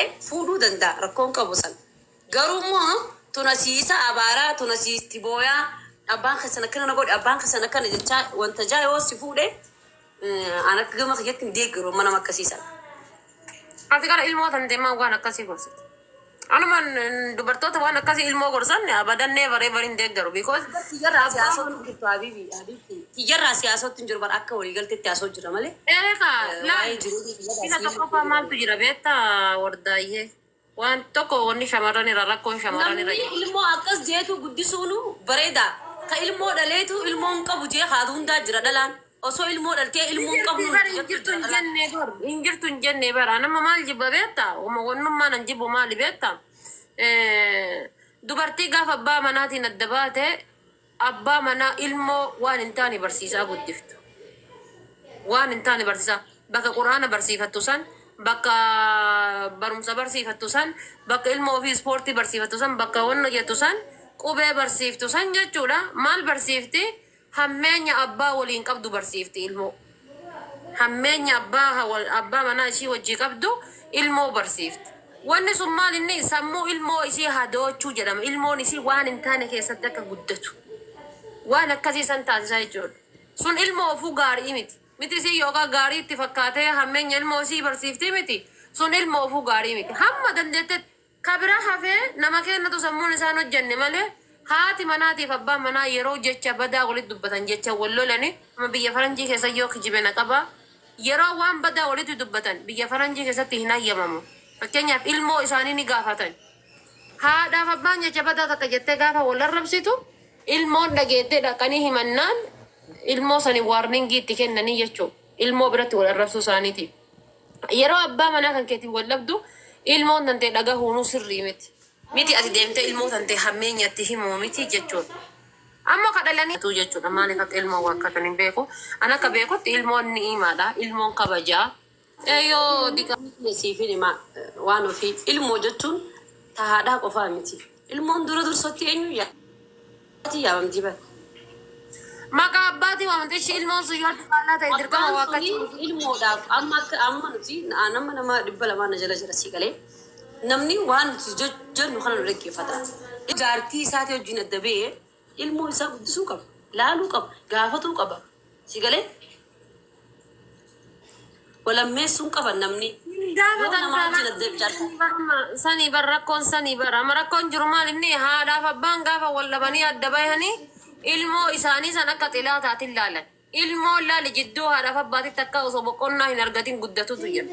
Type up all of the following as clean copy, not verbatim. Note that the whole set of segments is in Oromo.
fedhe fuudhuu danda'a, rakkoon qabu san. Garuu immoo tuna siisa abaaraa, tuna siisti booyaa, abbaan keessan akkana na godhe, abbaan keessan akkana jechaa wanta jaa yoo si fuudhe, an akka gama kiyyatti hin deeggaru amma nama akkasii sana. Ati gara ilmoo tan deemaa waan akkasii gorsite. Anumaan dubartoota waan akkasii ilmoo gorsan abadan never ever hin deeggaru because Kiyyarraa abbaa siyaasootti hin jirtu, habibi, habibi. Kiyyarraa siyaasootti hin jiru bara, akka waliigalteetti haasoo jira malee. Eegaa Waa'ee laal jiruu kiyyarraa ina siyaasootti tokkoffaa hin maaltu jiru. jira beektaa, wardaayyee? Waan tokko wanni shamarran irra rakkoon shamarran irra Namni jiru. ilmoo akkas jeetu guddisuunu bareeda. Ka ilmoo dhaleetu ilmoo hin qabu jee haatu hundaa jira dhalaan. Osoo ilmoo dhaltee ilmoo hin qabnu Jirti bara nuti hin jettu jirtu jira hin dhalaan. jenne bar, hin jirtu hin jenne bara. Nama maal jibba beektaa? Wannummaan an jibbu maali beektaa? Dubartii gaafa abbaa manaatiin adda baate abbaa manaa ilmoo waan hin taane barsiisaa guddiftu. Waan hin taane barsiisaa, bakka quraana barsiifattu san, bakka barumsa barsiifattu san, bakka ilmoo ofii ispoortii barsiifattu san, bakka wanna jettu san, qubee barsiiftu san jechuudha. Maal barsiifti? Hammeenya abbaa waliin qabdu barsiifti ilmoo. Hammeenya abbaa manaa ishii wajjii qabdu ilmoo barsiifti. Wanni sun maal inni sammuu ilmoo ishii hadoochuu jedhama. Ilmoon ishii waan hin taane keessatti akka guddatu. Waan akkasii san taasisaa jechuudha. Sun ilmoo ofuu gaarii miti. Miti isii yookaan gaarii itti fakkaatee hammeenya ilmoo isii barsiifti miti. Sun ilmoo ofuu gaarii miti. Hamma dandeettetti ka bira hafee nama kennatu sammuun isaan hojjenne malee, haati manaatiif abbaan manaa yeroo jecha badaa walitti dubbatan, jecha wal lolani, amma biyya faranjii keessa yoo kijibe na qaba, yeroo waan badaa walitti dubbatan biyya faranjii keessatti hin hayyamamu. Fakkeenyaaf, ilmoo isaanii ni gaafatan. Haadhaaf abbaan jecha badaa takka jettee gaafa wal arrabsitu ilmoon dhageettee dhaqanii himannaan ilmoo sani warning itti kennanii jechuudha. Ilmoo biratti wal arrabsuu isaaniitiif. Yeroo abbaa manaa kan keetiin wal dhabdu ilmoon tantee dhagahuunuu sirrii miti. Miti ati deemtee ilmoo tantee hammeenyatti himuu miti jechuudha. Amma kadhalanii jechuudha. Maaliif akka ilmoon waakkatan hin beeku. An akka beekutti ilmoon ni'imaadha. Ilmoon kabajaa. Yoo diqa. Siifin himaa, waan ofii, ilmoo jechuun ta haadhaa qofaa miti. Ilmoon dura dursotti eenyu yaati yaamamti bara. Maqaa abbaatii waamte ishii ilmoon sun yoo diqaalaa ta'e dirqama Abbaan suni waakkachuu. ilmoodhaaf amma akka amma nuti nama 200 na jala jira, sii galee, namni waan nuti jennu kana nu dhaggeeffata. Jaartii isaatii wajjin adda ba'ee ilmoo isaa guddisuu qaba. Laaluu qaba. Gaafatuu qaba. Si galee, walammeessuun qaba namni. Yoo Gaafatan nama wajjin adda jaartii. Sanii bar rakkoon sanii bara. Amma rakkoon jiru maal inni haadhaaf abbaan gaafa wal dhabanii adda bahanii ilmoo isaanii san akka xilaataatiin laalan. Ilmoon laali jidduu haadhaaf abbaatitti akka osoo boqonnaa hin argatin guddatutu jira.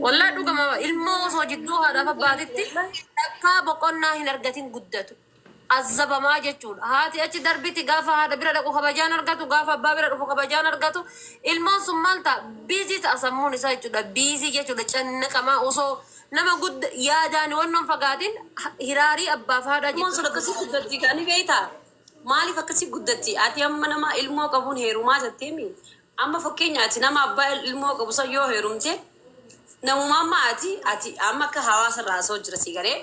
Wallaa dhugama, ilmoo osoo jidduu haadhaaf abbaatitti akka boqonnaa hin argatin guddatu. Azabamaa jechuudha. Haati achi darbiti gaafa haadha bira dhaqu kabajaan argatu, gaafa abbaa bira dhufu kabajaan argatu. Ilmoon sun maal ta'a? Busy ta'a sammuun isaa jechuudha. Busy jechuudha. Cannaqamaa osoo nama gudda yaadaan wannoon fagaatin hiraarii abbaaf haadhaa Ilmoon sun jechuudha. akkasii guddatti kan beektaa? Maaliif akkasii guddatti? Ati amma nama ilmoo qabuun heerumaa jetteemi. Amma fakkeenya ati nama abbaa ilmoo qabu san yoo heerumte, namuma amma ati amma akka hawaasa irraa haasa'u jira, si galee,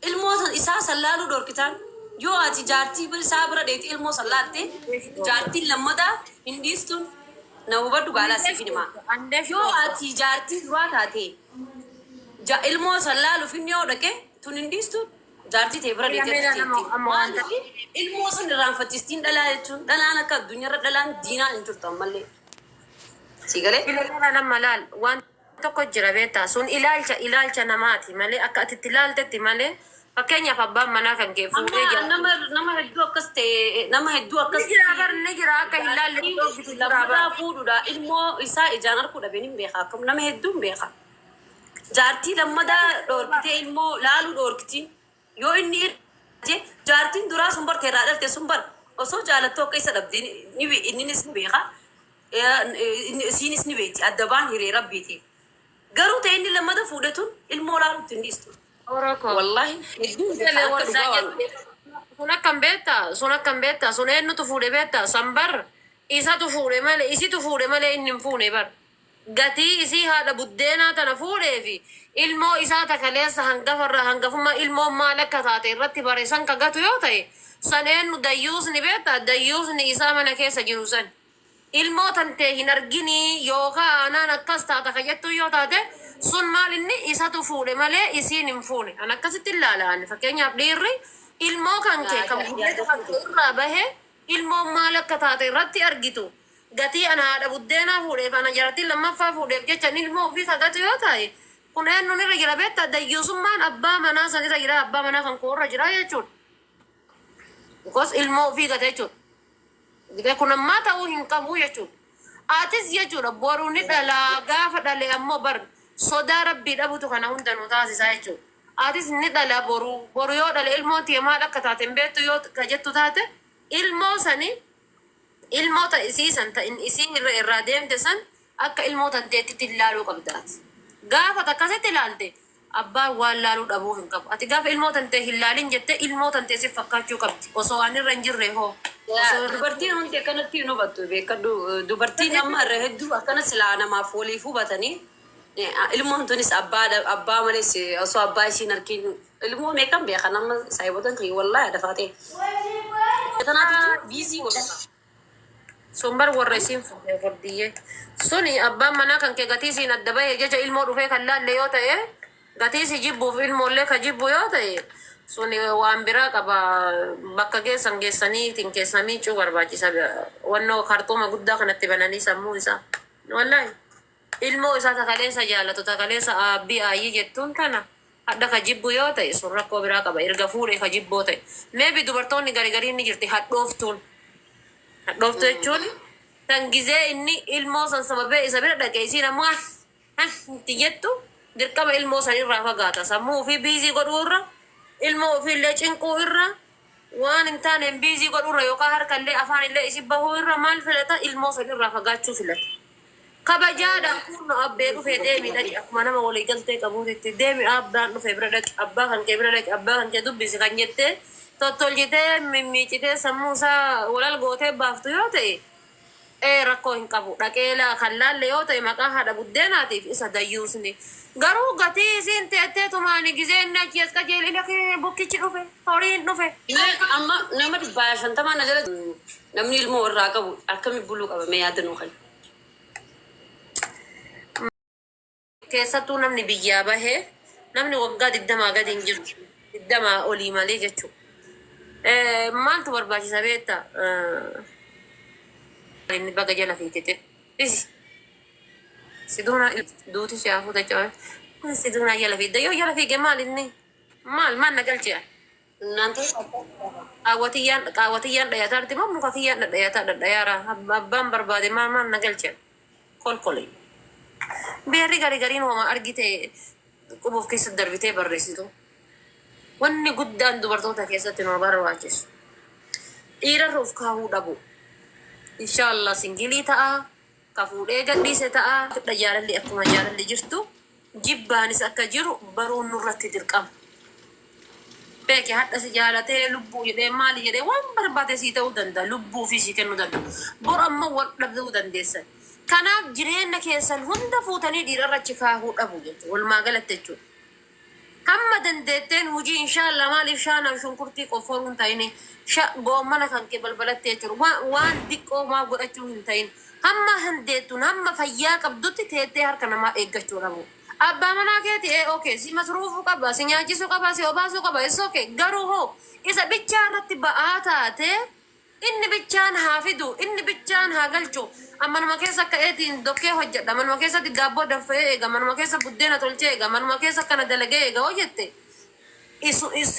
ilmoo san isaa san laaluu dhorkitaan. Yoo ati jaartii isaa bira dheeti ilmoo san laalte, jaartiin lammataa hin dhiistuun, na hubadhu gaalaa siif himaa. Yoo ati jaartii duraa taate ilmoo san laaluuf inni yoo dhaqe tun hin dhiistuun, jaartii ta'e bira dheetee Amma teetti. amma waan Maaliif ilmoo sun irraanfachiistiin? Dhalaa jechuun dhalaan akka addunyaarra dhalaan diinaa hin jirtu ammallee. Si galee? Ilaala, nama laal waan tokko jira beektaa, sun ilaalcha namaati malee, akka ati itti ilaaltetti malee. Fakkeenyaaf, abbaan manaa kan kee fuudhee Amma jira. nama hedduu akkas ta'e, nama hedduu akkas Ni jira bar, ni jira, akka hin laalle dhooftu jira bar. lammataa fuudhuudha ilmoo isaa ijaan arguu dhabeen hin beeka, akkam nama hedduu hin beeka. Jaartii lammataa dhoorkitee ilmoo laaluu dhoorkitiin yoo inni irra jaartiin duraa sun bar teerraa dhalte sun bar osoo jaalattoo akka isa dhabde inninis ni beeka, isiinis ni beekti, adda baan hiree rabbiiti. Garuu ta'e inni lammata fuudhe tun ilmoo laaluutti hin dhiistu. Oroko. Wallaahi hedduu beeka akka dhugaa waan. Sun akkam beektaa? Sun akkam beektaa? Sun eenyutu fuudhe beektaa? San bar isatu fuudhe malee, isitu fuudhe malee inni hin fuune bar. Gatii isii haadha buddeenaa tana fuudhee fi ilmoo isaa takaleessa hangafarraa hangafummaa ilmoon maal akka taate irratti bare san ka gatu yoo ta'e, san eenyu dayyuusni beektaa? Dayyuusni isaa mana keessa jiru san. Ilmoo tantee hin arginii yookaan anaan akkas taata ka jettu yoo taate, sun maal inni isatu fuudhe malee isiin hin fuune. An akkasitti ilaala ani. Fakkeenyaaf, dhiirri ilmoo kan kee kan guddate kan kee irraa bahe, ilmoon maal akka taate irratti argitu, gatii ana haadha buddeenaa fuudheef, ana jaartii lammaffaa fuudheef jecha ilmoo ofii kagatu yoo ta'e, kun eenyuun irra jira beektaa? Dayyuusummaan abbaa manaa san irra jira, abbaa manaa kan koo irra jira jechuudha. Because ilmoo ofii gate jechuudha. Gite kun ammaa ta'uu hin qabu jechuudha. Atis jechuudha, boruu ni dhalaa. Gaafa dhale ammoo bar sodaa rabbii dhabutu kana hunda nu taasisaa jechuudha. Atis ni dhala boruu. Boru yoo dhale, ilmoon tiyya maal akka taate hin beektu yoo ka jettu taate, ilmoo sani, ilmoo ta isii san, ta isii irra irraa deemte san, akka ilmoo tanteettitti ilaaluu qabdaati. Gaafa takkasitti ilaalte, abbaan waan laaluu dhabuu hin qabu. Ati gaafa ilmoo tantee hin laalin jettee, ilmoo tantee si fakkaachuu qabdi. Osoo ani irra hin jirre hoo? Osoo irra Dubartiin hundi akkanatti hin hubattu, beekadhu. Dubartiin amma irra hedduu akkana silaa namaaf waliif hubatanii, ilmoon tunis abbaa abbaa malees osoo abbaa isiin arkin ilmoo meeqan beekan. Amma saayibotan kiyya wallaahi dafaatee. Tanaatitu busy godhata. Sun bar warra isiin fuudhee fardiyyee. Suni abbaan manaa kan kee gatii isiin adda bahee jecha ilmoo dhufee kan laalle yoo ta'e, gatii si jibbuuf ilmoollee ka jibbu yoo ta'e, suni waan biraa qaba. Bakka geessan geessanii ittiin keessa miicuu barbaachisa. Wannoo kartuuma guddaa kanatti bananii sammuu isaa. Wallaahi. Ilmoo isaa takaleessa jaalatu, takaleessa aabbii aayyii jettuun tana hadha ka jibbu yoo ta'e, sun rakkoo biraa qaba. Erga fuudhee ka jibboo ta'e. Maybe dubartoonni gari gariin ni jirti hadhooftuun. Hadhooftuu jechuun tan gizee inni ilmoo san sababee isa bira dhaqe, isiin ammoo ah itti jettu, dirqama ilmoo san irraa fagaata. Sammuu ofii busy godhuu irra, ilmoo ofiillee cinquu irra, waan hin taaneen busy godhuu irra, yookaan harkallee afaanillee isi bahuu irra, maal filata? Ilmoo san irraa fagaachuu filata. Kabajaadhaan kun abbee dhufee, deemi dhaqi, akkuma nama walii galtee qabuutitti deemi, abbaan dhufee bira dhaqi, abbaa kan kee bira dhaqi, abbaa kan kee dubbisi kan jettee tottolchitee mimmiicitee sammuu isaa walal gootee baaftu yoo ta'e, ee rakkoo hin qabu. Dhaqee kan laalle yoo ta'e, maqaa haadha buddeenaatiif isa dayyuusni. Garuu gatii isiin teettee tumaani gizee inni achi as qajeele, ila kee bukkichi dhufe, horiin dhufe. Amma nama 150 na jala namni ilmoo irraa qabu akkami buluu qaba? Mee yaada nuu kenni. Keessattuu namni biyyaa bahee, namni waggaa 20 gadi hin jiru, 20 olii malee jechuudha. Maaltu barbaachisa beektaa? Inni baga jala fiigete. Si duuna duuti si hafuuta jechuudha. Si duuna jala fiigde, yoo jala fiige maal inni? Maal maal na galchee? Naantoo. Qaawwatiyyaan dhayataa jirti moo muka kiyyaan dhadhayataa dhadhayaara? Abbaan barbaade maal maal na galchee? Kolkole. Beerri gari gariin hooma argite quba of keessa darbitee barreessitu. Wanni guddaan dubartoota keessatti nu barbaachisu, dhiirarra of kaahuu dhabu. Inshaallah single ta'a, ka fuudhee gadhiise ta'a. Jaalalli akkuma jaalalli jirtu, jibbaanis akka jiru baruun nurratti dirqama. Beeke, hadha si jaalatee lubbuu jedhee maali jedhee waan barbaade sii ta'uu danda'a. Lubbuu ofii sii kennuu danda'a. Bor ammoo wal dhabuu dandeessan. Kanaaf jireenya keessan hunda fuutanii dhiirarra achi kaahuu dhabu jechuudha. Walumaa galatti jechuudha. Hamma dandeetteen hojii, inshaallah, maaliif shaanaaf shunkurtii qofforuu hin ta'in, goommana kan kee balbalatti jechuudha. Waan diqqoo maa godhachuu hin ta'in. Hamma dandeettuun, hamma fayyaa qabdutti teettee harka namaa eeggachuu dhabu. Abbaa manaa keeti, ee okay, si masruufuu qaba, si nyaachisuu qaba, si obaasuu qaba, is okay. Garuu hoo isa bichaa irratti ba'aa taate, inni bichaan haa fidu, inni bichaan haa galchu. Manuma keessa akka eetiin dokkee hojjedha, manuma keessatti daabboo danfa'ee eega, manuma keessa buddeena tolchee eega, manuma keessa akkana dalagee eega hoo jette,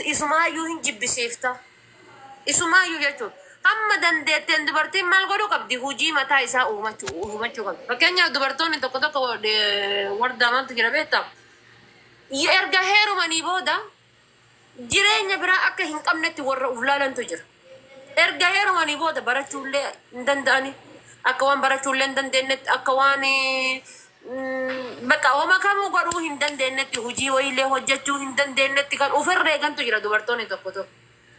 isumaayyuu hin jibbisiifta. Isumaayyuu jechuun hamma dandeetteen dubartiin maal godhuu qabdi? Hojii mataa isaa uumachuu qabdi. Fakkeenyaaf, dubartoonni tokko tokko wardaa maaltu jira beektaa? Erga heerumanii booda jireenya biraa akka hin qabnetti warra uf laalantu jira. Erga heerumanii booda barachuullee hin danda'ani. Akka waan barachuullee hin dandeenyetti, akka waan bakka homa kamuu godhuu hin dandeenyetti, hojii wayiillee hojjechuu hin dandeenyetti kan ofirra eegantu jira dubartoonni tokko tokko.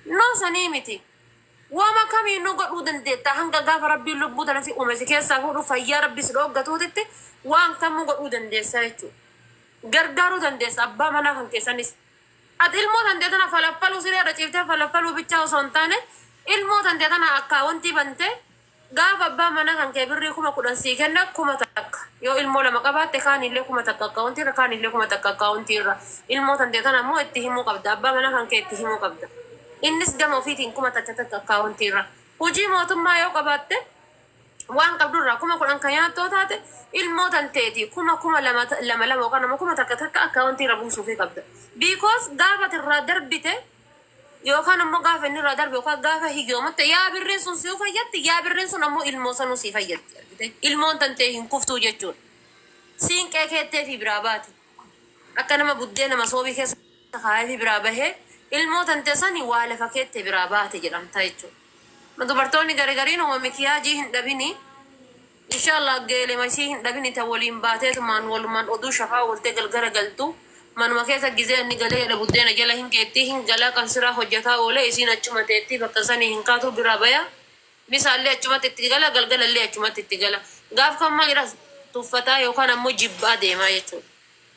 No, sanii miti. Wama kamiinuu godhuu dandeetta. Hanga gaafa rabbiin lubbuu tana si uume si keessaa fuudhu, fayyaa rabbi si dhooggatuutitti, waan kamuu godhuu dandeessa jechuudha. Gargaaruu dandeessa abbaa manaa kan keessanis. Ati ilmoo tantee tana falaffaluu, siree irra ciiftee falaffaluu bichaa osoo hin taane, ilmoo tantee tana akkaawwantii bantee Gaafa abbaa manaa kan kee birrii 10,000 sii kenna, 1,000 yoo ilmoo lama qabaatte, kaanillee 1,000 akkaawuntii irra, kaanillee 1,000 akkaawuntii irra. Ilmoo tantee tana ammoo itti himuu qabda, abbaa manaa kan kee itti himuu qabda. Innis gama ofiitiin 1,000 takka akkaawuntii irra. Hojii mootummaa yoo qabaatte, waan qabdurraa 10,000 kan nyaattoo taate, ilmoo tanteeti kuma kuma lama lama lama yookaan ammoo 1,000 takka akkaawuntii irra buusuufii qabda. Because gaafa irraa darbite yookaan ammoo gaafa inni irraa darbe yookaan gaafa hiyyoomatte, yaa birriin sun si'u fayyatti, yaa birriin sun ammoo ilmoo sanuu sii fayyatti, argite, ilmoon tantee hin kuftuu jechuudha. Siinqee keettee fi biraa baati. Akka nama buddeena masoobii keessa kaayee fi biraa bahee, ilmoo tantee sani waa lafa keettee biraa baate jedhamta jechuudha. Dubartoonni garigariin uma mikiyaajii hin dhabini. Inshallah geelema isii hin dhabini, ta waliin baateetumaan walumaan oduu shafaa ooltee galgara galtu. Manuma keessa gizee inni galee jedhe buddeena jala hin keettii, hin galaa, qansiraa hojjataa oolee, isiin achuma teettii, bakka sanii hin kaatu, bira baya. Misaallee achumatti itti gala, galgalallee achumatti itti gala. Gaaf kan maal jedhas tuffataa yookaan ammoo jibbaa deemaa jechuudha.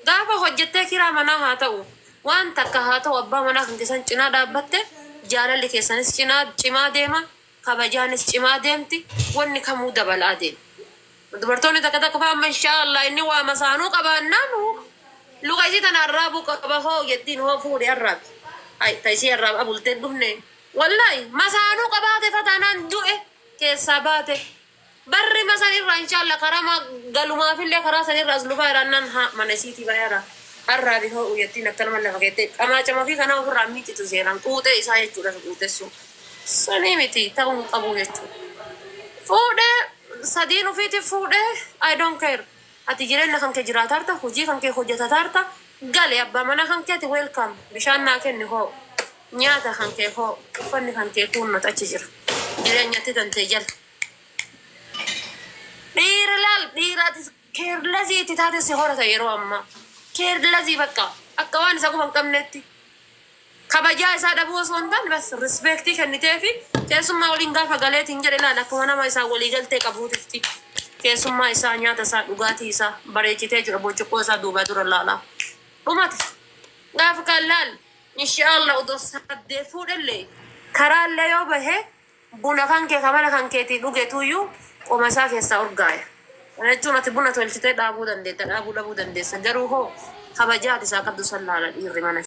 Gaafa hojjettee kiraa manaa haa ta'u, waan takka haa ta'u, abbaa manaa kan keessan cinaa dhaabbatte, jaalalli keessanis cinaa cimaa deema, kabajaanis cimaa deemti, wanni kamuu dabalaa deema. Dubartoonni takka takka fa'aa amma inshaallah inni waa masaanuu qabaannaan luka isii tana arraabuu qaba hoo jettiin, hoo fuudhe arraabi. Ay, ta isii arraab abultee dhufne. Wallahi masaanuu qabaate fataanaan du'e keessaa baate. Barri masan irraa inshaallah karaa galumaafillee karaa san irraa as lufaa irraan haa mana isiitii baheera. Arraabi hoo jettiin, akkanuma lafa keettee qamaa camaa fi kanaa ofirraa miicitu seeraan quuxee isaa jechuudha quuxessu. Sanii miti, ta'uu hin qabu jechuudha. Fuudhee sadiin ofiitiif fuudhee, I don't care. Ati jireenya kan kee jiraataarta, hojii kan kee hojjetataarta, gale abbaa manaa kan keeti, welcome, bishaan naa kenni hoo, nyaata kan kee hoo, uffanni kan kee kuunnot achi jira. Jireenyatti tantee jala. Dhiira laal, dhiiraatis careless itti taate si horata yeroo ammaa. Careless bakka akka waan isa quba hin qabnetti. Kabajaa isaa dhabuu osoo hin taane, bas respect kennitee fi keessummaa waliin gaafa galeetiin jedhe, laal, akkuma nama isaa walii galtee qabuutitti keessummaa isaa, nyaata isaa, dhugaatii isaa bareechitee jira, burcuqqoo isaa duubaa dura laalaa. Dhumate. Gaafa kan laal, inshaallah odoo saddeet fuudhellee karaallee yoo bahee buna kan kee kamala kan keetii dhugetuyyuu qoma isaa keessaa urgaaya. Kana jechuun ati buna tolchitee dhaabuu dandeetta, dhaabuu dhabuu dandeessa. Garuu hoo kabajaati isaa qabdu san laala dhiirri mana.